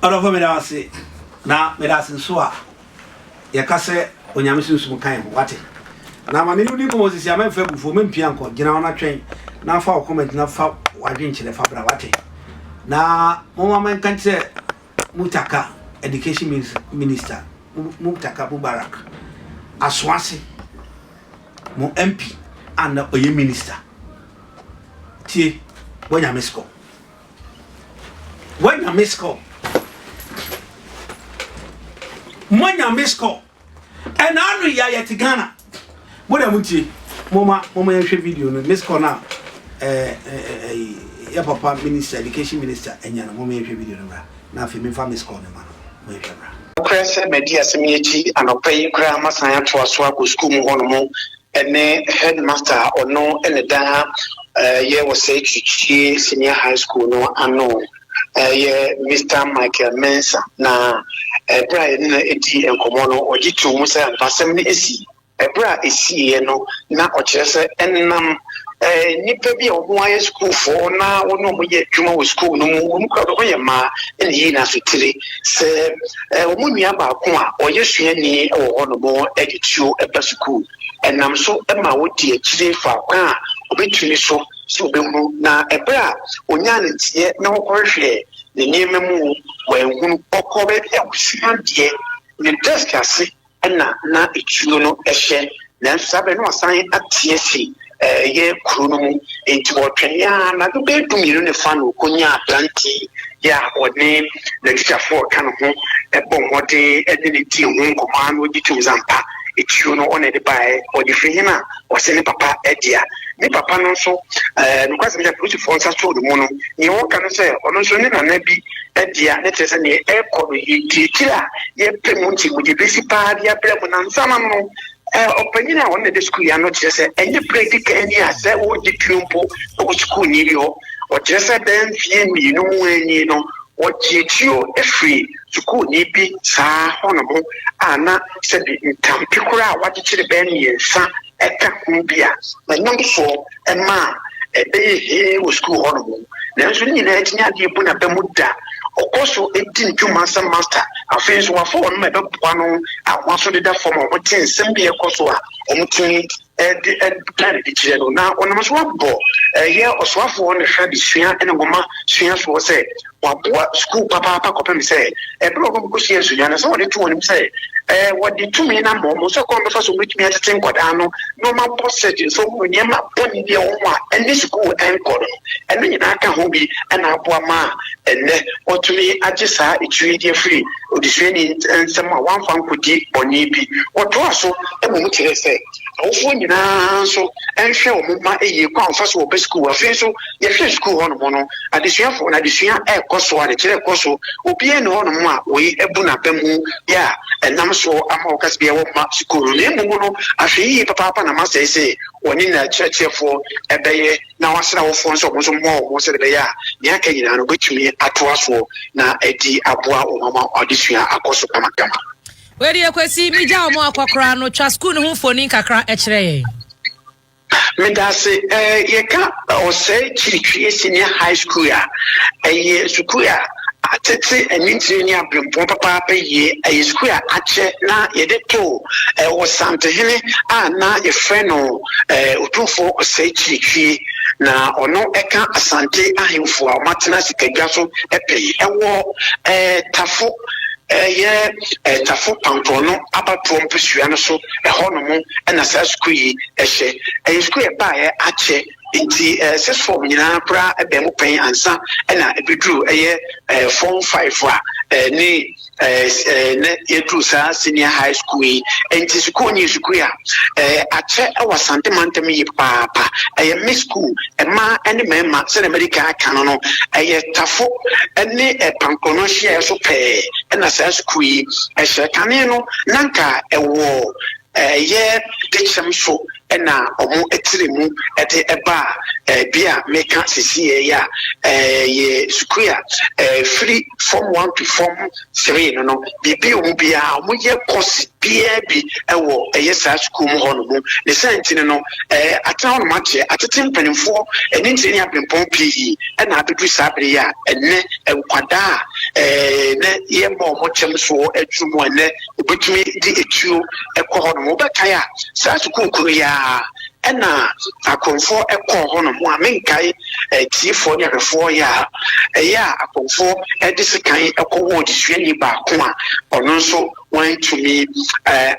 Ɔdɔfo meda wo ase na meda ase nso a yɛka sɛ Onyame sunsum ka yɛn ho wate na ma me ne wo di nkɔmmɔ sisi a mɛmfa abufuo mɛmpia nkɔ gyina hɔ na twɛn na fa wo comment na fa w'adwenkyerɛ fa bra wate na momma menka nkyerɛ Mutaka education minister Mutaka Mubarak Asoase mo MP a na ɔyɛ minister tie wanya miss call wanya miss call moanya miss call ɛna ano yɛ yɛte Ghana mo deɛ montie moma moma yɛnhwɛ video no miss call no a ɛɛ ɛɛ yɛ papa minister education minister anya no moma yɛnhwɛ video no bra na afei memfa miss call no ma no mo yɛnhwɛ bra. Nokorɛ sɛ madi asɛm yi akyi anɔpa yi koraa masan atoa so akɔ sukuu mu hɔnom ne headmaster a ɔno na da yɛ Osei Kyekyie Senior High School no ano yɛ Mister Michael Mensah na ɛberɛ a yɛne no di nkɔmmɔ no ɔgye too mu sɛ ampa asɛm no asi. Ɛberɛ a ɛsiiɛ no na ɔkyerɛ sɛ ɛnam nnipa bi a wɔn ayɛ sukuufoɔ na wɔne wɔn yɛ adwuma wɔ sukuu no mu, wɔn kura wɔn yɛ mmaa na yii n'asotire sɛ wɔn nua baako a ɔyɛ suani wɔ hɔnom de tuo ba sukuu. Ɛnam so ma wɔdi akyire fa kwan a wɔbɛtumi so sɛ wɔbɛhunu na ɛberɛ a ɔnyaa ne nteɛ na wɔkɔhwehwɛɛ ne nneɛma mu wɔanhunu. Ɔkɔɔ baabi a wɔsua adeɛ, ne desk ase na na etuo no hyɛ, nanso saa bere no na wasan ate afi ɛyɛ kuro no mu. Enti wɔtwɛn ara, anadwo bɛyɛ dumienu ne fa na okonyaa aberante yi a ɔne n'atikyafoɔ a ɔka ne ho bɔ mmɔden ne no dii ho nkɔmmɔ ara na ogye toom sɛ ampa etuo no ɔna ɛde baeɛ. Ɔde firi hena a ɔse ne papa dea. Ne papa no nso, nokwasɛm sɛ apolisifoɔ nsa soo ne mu no, nea wɔka no sɛ ɔno nso ne nana bi dea, ne kyerɛ sɛ nea ɛrekɔ no yɛdi akyiri a yɛpɛ mu nti mogya bɛsi paa de abrɛ mu. Na ansa na no, ɔpanyin a ɔno na ɛda sukuu yi ano kyerɛ sɛ ɛnyɛ berɛ a ɛdi kan ni a sɛ wɔregye tuo mpo wɔ sukuuni bi hɔ. Ɔkyerɛ sɛ bɛyɛ mfeɛ mmienu mu nie no, wɔgyee tuo firii sukuuni bi saa hɔnom a na sɛbi ntampe koraa a wɔakyekyere bɛyɛ mmiɛnsa ka ho bi a ɛnam soɔ maa ɛbɛyɛ hee wɔ sukuu hɔnom. Nanso ne nyinaa akyi adeɛ bu n'aba mu da. Ɔkɔ so di ne dwuma sɛ masta. Afei nso wafa wɔn ma ɛbɛboa no a wɔn aso deda fam a wɔte nsɛm bi a ɛkɔ so a wɔtumi de da no adi kyerɛ no. Na ɔnam so abɔ ɛyɛ ɔsoafoɔ no hwɛ adesua ne nwoma sua soɔ sɛ Wɔaboa sukuu papaapa kɔpem sɛ ɛberɛ a wɔbɛkɔsua nsua no, sɛ wɔde to wɔn anim sɛ wɔde tumi no ama wɔn sɛ kwan bɛfa so wɔbɛtumi atete nkwadaa no na wɔabɔ sɛgye nso wɔn nneɛma bɔne bi a wɔn a ɛne sukuu nkɔ no, ɛno nyinaa ka ho bi na aboa ma ɛnnɛ wɔatumi agye saa etiri yi de afiri odesuani nsam a wɔamfa ankɔdi bɔne bi. Wɔtoaa so mmom kyerɛɛ sɛ awofoɔ nyinaa nso nhwɛ wɔn mma yie kwan a wɔfa so wɔba sukuu. Afei nso yɛhwɛ sukuu hɔnom no, Adesuafo no adesua rekɔ so, adekyerɛ rekɔ so. Obiara nni hɔnom a wei abu n'aba mu yɛ a ɛnam so ama wɔka sɛ bia wɔmma sukuu no. Na mmom no, ahwɛyiye papaapa na masɛe sɛ wɔne n'akyerɛkyerɛfoɔ bɛyɛ na wɔasrɛ awofoɔ nso wɔn nso mmoa wɔn sɛdeɛ ɛbɛyɛ a nea aka nyinaa no wɔbɛtumi atoa soɔ na adi aboa wɔn ama adesua akɔ so kamakama. Wei deɛ Kwasi, megya wɔn akɔ koraa no, twa sukuu no ho mfonin kakra kyerɛ yɛn. Medase eh, yɛka Ɔsɛe Kyiritwie Senior High School a, ɛyɛ sukuu a atete anintire ne aberempɔn papaapa yie. Ɛyɛ sukuu a akyɛ na yɛde too eh, Ɔsantehene a na yɛfrɛ no eh, Otumfoɔ Ɔsɛe Kyiritwie. Na ɔno ɛka Asante ahemfo a wɔatena sikadwa so pɛn. Ɛwɔ eh, Tafo ɛyɛ eh, Tafo Pankorɔno abatoɔ mpasua no so ɛhɔnom na saa sukuu yi hyɛ. Ɛyɛ sukuu a ɛbaeɛ akyɛ nti sixth form nyinaa koraa bɛn mu pɛn ansa na ɛbɛduru ɛyɛ form five a ne na yɛduru saa senior high school yi. Nti sukuu no yɛ sukuu a akyɛ wɔ Asante mantam yie papaapa. Ɛyɛ me sukuu, mmaa ne mmarima sɛdeɛ madi kan aka no no, ɛyɛ Tafo ne Pankrono nhyiaeɛ so pɛɛ na saa sukuu yi hyɛ. Kane no na anka ɛwɔ ɛyɛ dekyɛm so. na wɔn tiri mu de ba a bi a meka sesieɛ yi a ɛyɛ sukuu a ɛfiri form 1 to form 3 no no biribi wɔ mu biara wɔyɛ course biara bi wɔ ɛyɛ saa sukuu mu hɔ no mu. Ne saa nti no no atena hɔ nom akyɛ atete mpanimfoɔ ne ntire ne aberempɔn pii na abɛduru saa bere yi a ɛnnɛ nkwadaa a na yɛmmɔ wɔn kyɛm soɔ aduru mu a ɛnnɛ wɔbɛtumi de etuo kɔ hɔ nom. Wobɛkae a saa sukuu koro yi ara ɛna akɔmfoɔ kɔɔ hɔ nom a menkae tiefoɔ ne ahwɛfoɔ yɛ a ɛyɛ a akɔmfoɔ de sekan kɔwɔɔ desuani baako a ɔno nso wantumi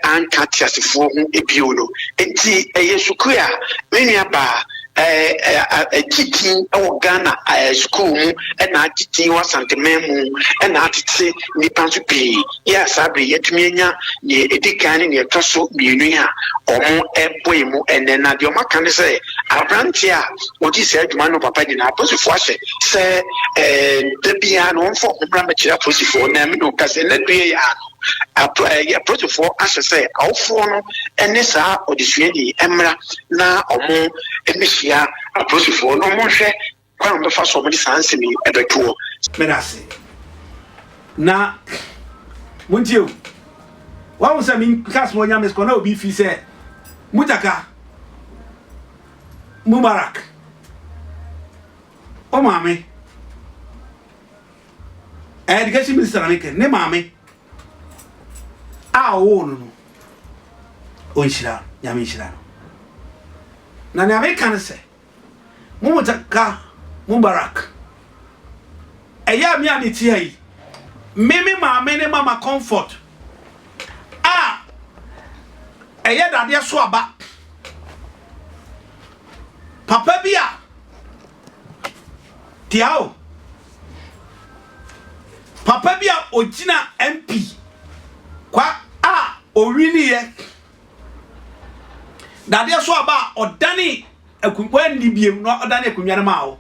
anka teasefoɔ ho bio no. Enti ɛyɛ sukuu a me nua baa agye din wɔ Ghana sukuu mu na agye din wɔ Asanteman mu na atete nnipa nso pii yɛ a saa bere yɛatumi anya nea ɛdi kan ne nea ɛtɔ so mmienu yi a wɔrebɔ yi mu ɛnnɛ. Na deɛ wɔaka ne sɛ aberanteɛ a ɔdi saa adwuma no papa nyinaa apolisifoɔ ahyɛ sɛ da biara no wɔmfa wɔn mmra mmɛkyerɛ apolisifoɔ na ɛme no ka sɛ ɛnnɛ dua yi a Apolisifoɔ ahyɛ sɛ awofoɔ no ne saa ɔdesuani mmra na wɔn mmɛhyia apolisifoɔ na wɔn nhwɛ kwan a wɔbɛfa so wɔde saa nsɛm yi bɛtoɔ. Meda ase. Na montie o. Wahu sɛ menka sɛ wɔnya me score na obi fi sɛ Mutaka Mubarak o maame Education minister na meka ne maame a ɔwoo no no ɔnhyira nyame nhyira no na nea meka ne sɛ Mumutaka Mubarak ɛyɛ a me a mete ha yi me me maame ne mama comfort a ɛyɛ dadeɛ so aba papa bi a Tia o. Papa bi a ogyina MP kwa a owiniiɛ dadeɛ so aba a ɔdane akonnwa wanni biem na ɔdane akonnwa no maa wo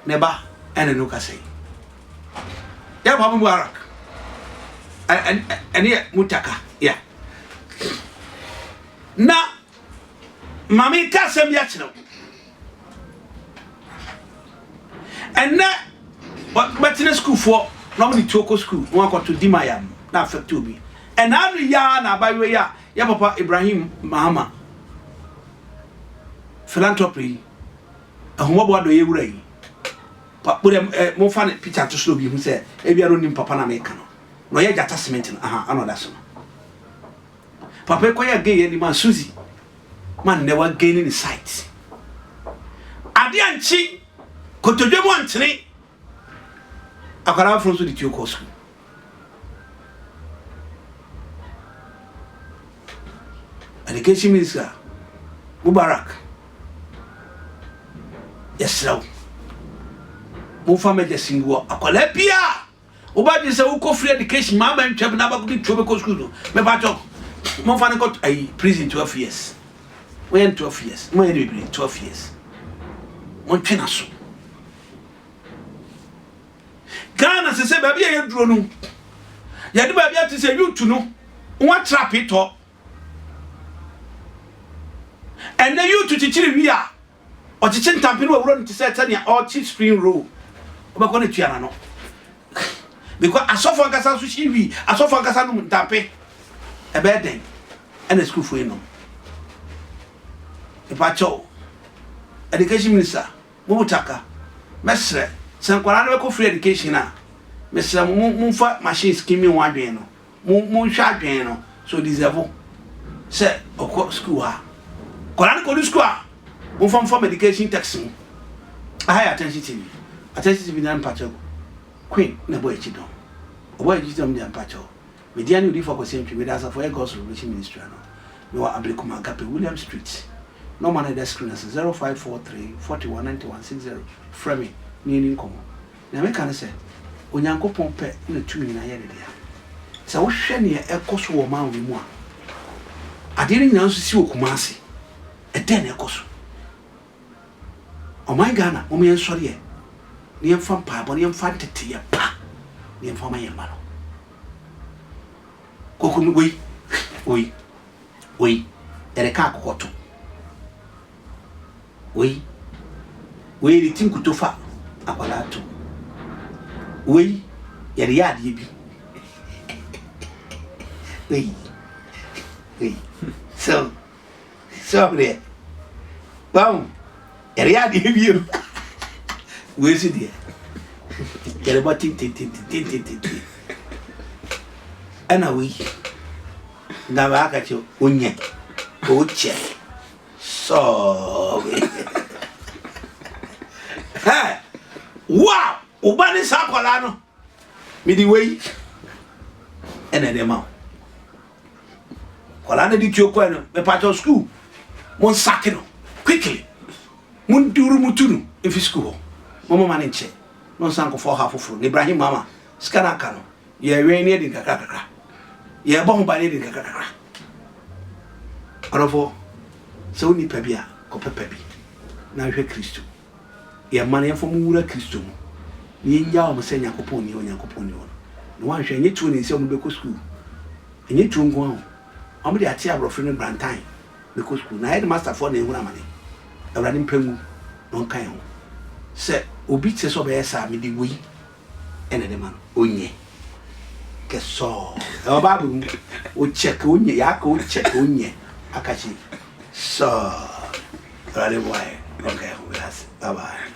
ne ba ɛne no kasa yi. Yɛ Papa Mubarak ɛne yɛ Mutaka ya. Na Ma menka asɛm bi akyerɛ wo. Ɛnnɛ, bɛtena sukuufoɔ na wɔde tuo kɔ sukuu na wɔakɔto dimayam na affect obi. Ɛna ano yi ara na abayewa yi a yɛ papa Ibrahim Mahama philanthropy yi, ahummɔbɔ adɔeɛ wura yi, pa, mo deɛ eh, momfa ne picture nto so na obi hu sɛ ebia no nim papa na meka no. Na ɔyɛ gyata cement no, aha, ana ɔda so no. Papa yi kɔyɛɛ gay anim a Suzy ma nnɛ wa gain ne sight. Ade ankye kotodwe mu ankyene akwadaa foforɔ nso de tuo kɔɔ sukuu. Education Minister Mubarak yɛsrɛ wo momfa mɛgyɛ singuɔ akwadaa biara Woba dwen sɛ wokɔ free education ma aba ntwam na abakɔ de tuo bɛkɔ school no mepa kyɛw momfa no nkɔ ayi prison 12 years moyɛ no 12 years moyɛ no bebree 12 years montwe n'aso Ghana sɛ sɛ baabi a yɛduro no yɛde baabi ate sɛ youth no wɔatra petɔ ɛnɛ youth kyekyere wi a Ɔkyekye ntampe no wɔ wura no te sɛ sɛnea ɔrekye spring roll. Wobɛkɔ no tua n'ano. Because asɔfo ankasa nso hye wii, asɔfo ankasa nom ntampe. Ɛbɛyɛ dɛn ɛna sukuufo yi nom? Mepakyɛw, education minister, Mubutaka, mɛsrɛ, sɛ nkwadaa no bɛkɔ free education a, mesrɛ mo, momfa machines kimi ho adwene no. Mo monhwɛ adwene no so deserve sɛ ɔkɔ school ha. Nkwadaa no kɔdu school a momfa mfa medication tax mu. Aha yɛ Attention TV. Attention TV na mpakyɛw Queen na ɛbɔ akyi dɔm. Ɔbɔ akyi dɔm deɛ mpakyɛw. Media ne Odiyifo Akwasi Antwi meda asafo ɛyɛ God's Revelation Ministry ano. Mewɔ Ablekuma Agape William Street. Nɔma no ɛda screen ase 0543 41 91 60 frɛ me na yɛni nkɔmmɔ. Nea meka ne sɛ, Onyankopɔn pɛ na tumi nyinaa yɛ ne dea. Sɛ wohwɛ nea ɛkɔ so wɔ ɔman wei mu a, adeɛ no nyinaa nso si wɔ Kumasi. Ɛdɛn na ɛkɔ so? Ɔman Ghana, mom yɛnsɔre ɛ, na yɛmfa mpaebɔ na yɛmfa nteteyɛ pa na yɛmfa ma yɛn mma no. Koko no, wei, wei, wei. Yɛde ka akokɔ to. Wei, wei yɛde ti nkuto fa akwadaa to. Wei, yɛde yɛ adeɛ bi. Wei, wei. So, so deɛ, wahu, yɛde yɛ adeɛ bi o. Wei so deɛ, yɛde bɔ tententententententen. Ɛna wei, na baaka kyɛ onyɛ, ɔkyɛ. Sɔre. Hɛ! Wo a wo ba ne saa akwadaa no, mede wei ɛna ɛde ma wo. Akwadaa no de tuo kɔɛ no, mepakyɛw sukuu, mo nsake no quickly. Mo nduru mo tu no mfi sukuu hɔ. Mo mama no nkyɛ na ɔnsan nkɔfa ɔhaw foforɔ. Na Ibrahim mama sika no aka no, Yɛwɛn na yɛdi nkakrakakra. Yɛbɔ ho ban na yɛdi nkakrakakra. Ɔdɔfoɔ, sɛ wonni pɛ bi a, kɔpɛ pɛ bi na hwehwɛ Kristo. Yɛn mma no, yɛmfa wɔn nwura Kristo mu na yɛnnyaa wɔn sɛ Nyankopɔn nni hɔ, Nyankopɔn nni hɔ no. Na woanhwɛ a, ɛnyɛ tuo na ɛsɛ sɛ wɔde bɛkɔ sukuu. Ɛnyɛ tuo nko ara o. Wɔde ate aborɔfo ne brantan bɛkɔ sukuu. Na headmasterfoɔ na ɛhunu amane. Awurade mpɛ ngu na ɔnka yɛn ho. Sɛ obi kyerɛ sɛ ɔbɛyɛ saa a, mede wei ɛna ɛde ma no onyɛ kɛsɔɔ ɛwɔ bible mu wokyɛ ka onyɛ yɛaka wokyɛ ka onyɛ aka kyi sɔɔ awurade boa yɛ ɔka ɛho ase bye bye.